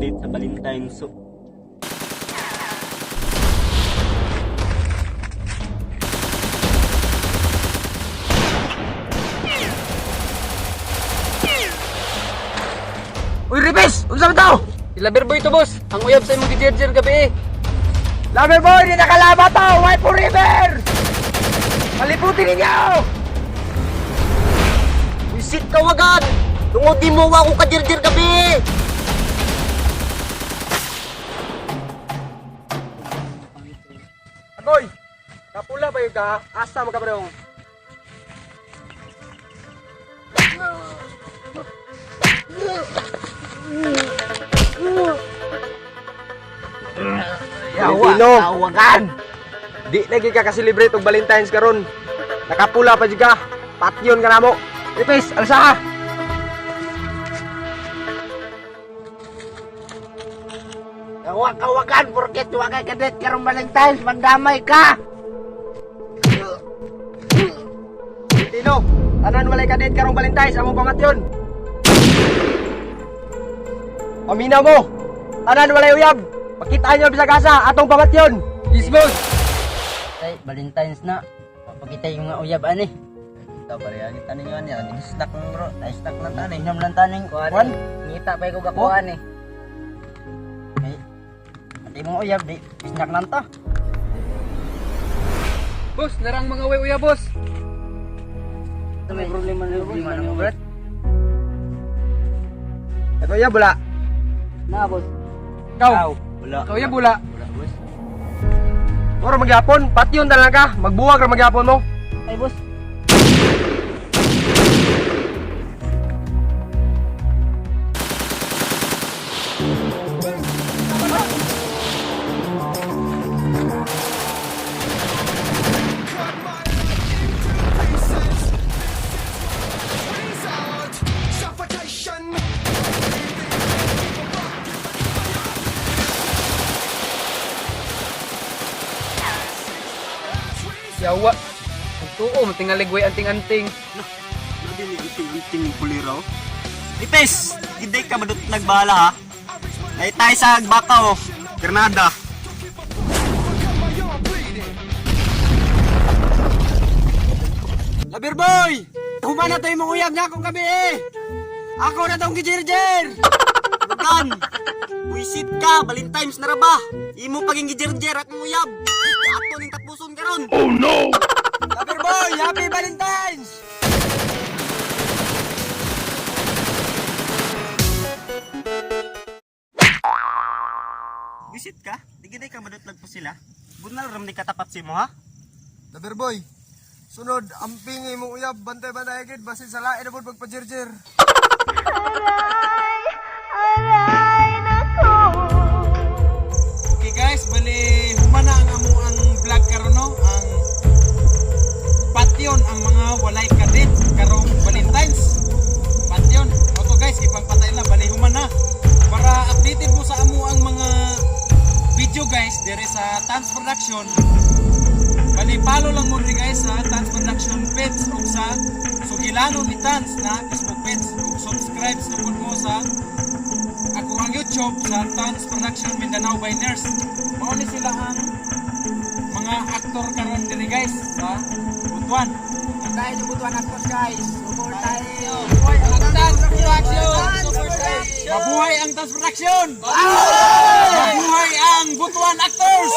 kadate sa Valentine's. So, Uy, Ribes! Unsa man to? Lover boy to, boss. Ang uyab sa imong gijerjer gabi eh. Lover boy, di nakalaba to! Waifu River! Palibutin ninyo! Wisit ka wagan! Tungod di mo wa ko kajerjer gabi! Agoy! Kapula ba yun ka? Asa mo ka parehong? Valentino! Tawagan! Di lagi ka ka-celebrate og Valentine's karon. Nakapula pa jud ka. Patyon ka namo. Ripis, alsa ka. Kawag-kawagan, porket wa kay kadet karong Valentine's, mandamay ka! Valentino, tanan walay kadate karong Valentine's among pamatyon. Paminaw mo. Tanan walay uyab. Pakita niyo bisag asa atong pamatyon. Yes, boss. Tay, Valentine's na. Papakita yung nga uyab ani. Ito, pareha kita ninyo ani. Nag-snack lang bro. Na-snack lang tani. Inom lang taning kuan. Ngita pa ko gakuan eh. Ay, at imong uyab di snack lang ta. Boss, narang mga way uya, boss. May problema na problema na mo, Brad. Ito uyab wala. Na, boss. Ikaw. Wala. Ikaw uya bula. Wala, boss. Oro magyapon, patyon na lang ka. Magbuwag ra magyapon mo. Ay, boss. Suffocation. Yawa. Ang tuo, matingalig way anting-anting. Nabi ni anting-anting yung puliro. Ipes! Hindi ka madut nagbala ha. Ay tayo sa baka oh. Granada. Labir boy! Humana tayo mong uyab niya akong gabi eh! Ako na tong gijirjir! Wagan! Buisit ka! Valentine's na ra ba? Imo paging gijerjer at uyab. Ato ning tapuson karon. Labir boy! Happy Valentine's! Buisit ka? Di gid ka madutlag po sila. Bunal ram ni katapat si mo ha. Lover boy, sunod, amping imong uyab, bantay-bantay gid, basin sa lain na pud pagpajirjir. Aray, aray, nako. Okay guys, bali humana ang amo ang vlog karon no, ang patyon ang mga walay kadit karong Valentine's. Patyon. Oto guys, ipangpatay na bali humana para updated mo sa amo ang mga video guys dire sa Tans Production. Bali follow lang mo diri guys sa Tans Production page ug sa Sugilano ni Tans na Facebook page ug subscribe sa pud mo sa ako ang YouTube sa Tans Production Mindanao by Nurse. Mao ni sila ang mga aktor karon diri guys sa Butuan. Tayo sa Butuan Actors, guys. Support tayo. Ang Tans Production! Mabuhay ang Tans Production! Mabuhay ang Butuan Actors!